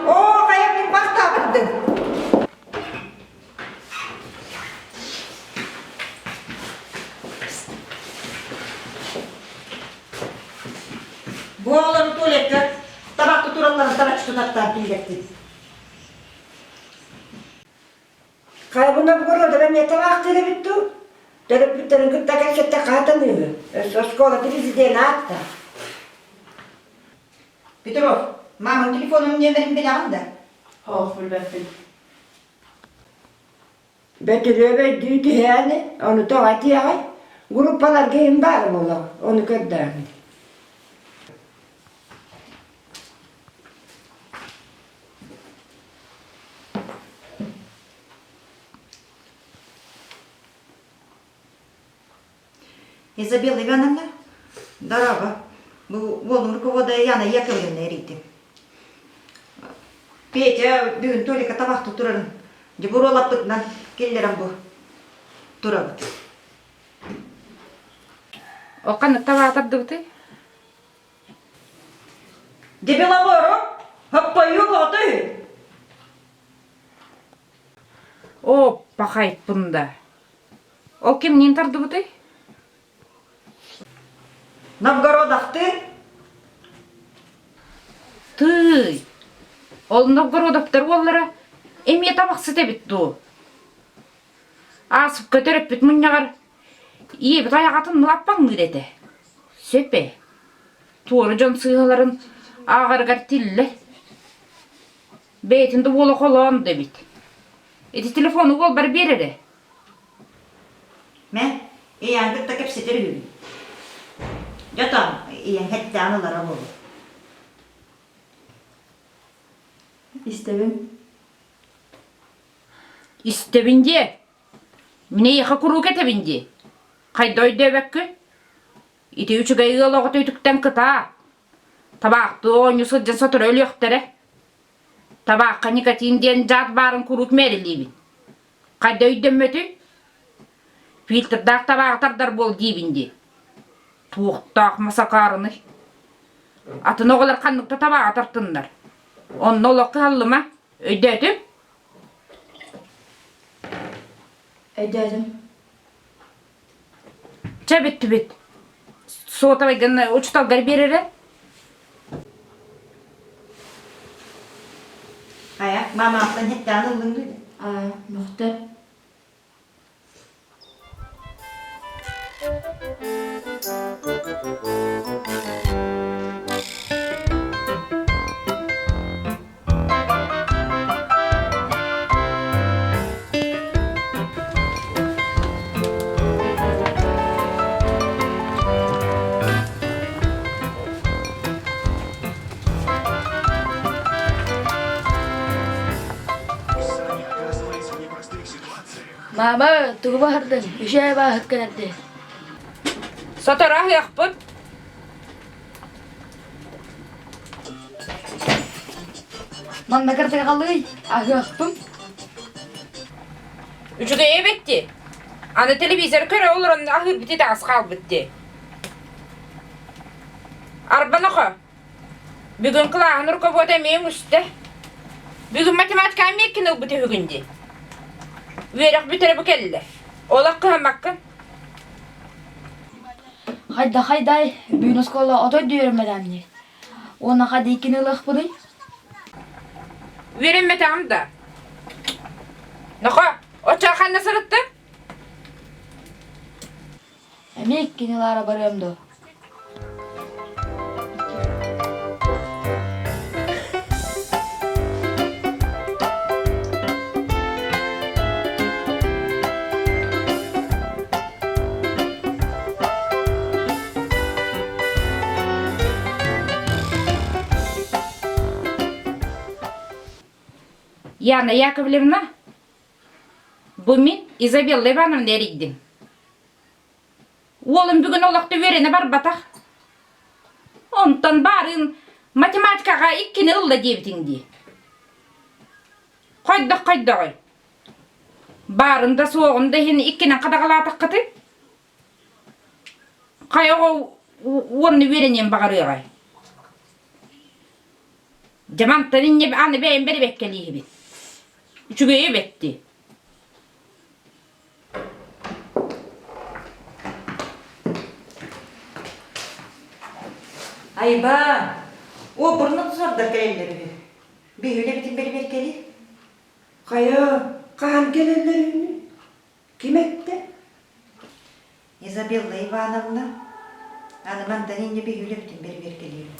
Оо, хайа мин бахтаабырдын. Бу оҕолору туалекка табах тутуралларын тараччы тутаттаан киллэрдим. Хайабына бугуруодара эмиэ табаахтыыр эбит дуу? Төрөппүттэрин кытта кэпсэттэ хаатаныыһы. Өссө оскуола президенэ аатта. Петров, мамаҥ телефонун нүөмэрин билэҕин да? Оох, билбэппин. Бөтүрүөп өйдүү түһээни, ону тоҕо этиэҕэй? Группаларга иһин баар буолуо, ону көрдөөн. Изабелла Ивановна, дороба. Бу уолум руководая Яна Яковлевна эрийдим. Петя бүгүн Толика табахты турарын дебуруолаппытынан киллэрэн бу турабыт. О ханнык табаатардыбытый? Дебилабору, хоппойуу оҕото үһү. О, пахайпын да. Ол кимниин тардыбытый? Новгородовтыын. Тыый! Ол Новгородовтар уоллара эмиэ табахсыт эбит дуу? Аасыпка төрөппүт мунньаҕар ийэбит айаҕатын лаппаҥныыр этэ. Сөп ээ. Туора дьон сыыһаларын ааҕарыгар тиллэр. Бэйэтин да уола холоон да эбит. Ити телефону уолбар биэр эрэ. Мэ, ийэҥ кытта кэпсэтэр үһүбүн. Дьэ ийэҥ эттээн ылара буолуо. Истэбин. Истэбин диэ. Мин эйиэхэ куруук этэбин дии. Хайда өйдөөбөккүн? Ити үчүгэй ыал оҕото үтүктэн кытаа. Табаахтыы оонньуу сылдьан сотору өлүөхтэрэ. Табаахха никотин диэн дьаат баарын куруук мээрилиибин. Хайда өйдөммөтүй? Фильтрдаах табааҕы тардар буол диибин дии. Туохтаах масакаарыный? Атын оҕолор ханнык да табааҕы тартыннар. Онно олох кыһаллыма. Өйдөөтүм? Өйдөөтүм. Чэ бүттүбүт. Сотовайгын учууталгар биэрэрэ. Хайа, мамааттан хэттээн ыллыҥ дуу? Аа, мөхтө. Маама, тугу баһардыҥ? Үчүгэй бааһыккын эрдэ. Сотору аһыахпыт. Манна кырдырҕалыы аһыахпын. Үчүгэй эбит дии. Аны телевизор көрө олорон аһыырбыт итэҕэс хаалбыт дии. Арбанохо, бүгүн кылааһын руковода эмиэ үҥүстэ. Бүгүн математика эмиэ иккини ылбыт үһүгүн дии. Үөрэх бүтэрэ бу кэллэ. Олох кыһаммаккын. Хайда хайдай, бүгүн оскуола отой да үөрэммэтэҕим дии. Уонна хайда иккини ылыахпыный? Үөрэммэтэҕим да. Нохо, оччо ханна сырыттыҥ? Эмиэ иккини ылаара барыам дуо? Яна Яковлевна, бу мин Изабелла Ивановна эрийдим. Уолум бүгүн олохто үөрэнэ барбатах. Онтон баарын математикаҕа иккини ылла диэбитиҥ дии. Хайдах хайдаҕый? Баарын да суоҕун да иһин иккинэн хадаҕалаатаххытый? Хайа оҕо уонна үөрэниэн баҕарыаҕай? Дьэ мантан инньэ аны бэйэм бэрибэккэлииһибин. Үчүгэйи эбэтти. Айбаа, уоппурунан тусардар кэлэллэр үһү. Биһиги бэрибиэркэли. Хайа, хаһан кэлэллэр үһүнү? Ким эттэ? Изабелла Ивановна, аны мантан инньэ биһиги үлэбитин бэрибиэркэлиибит.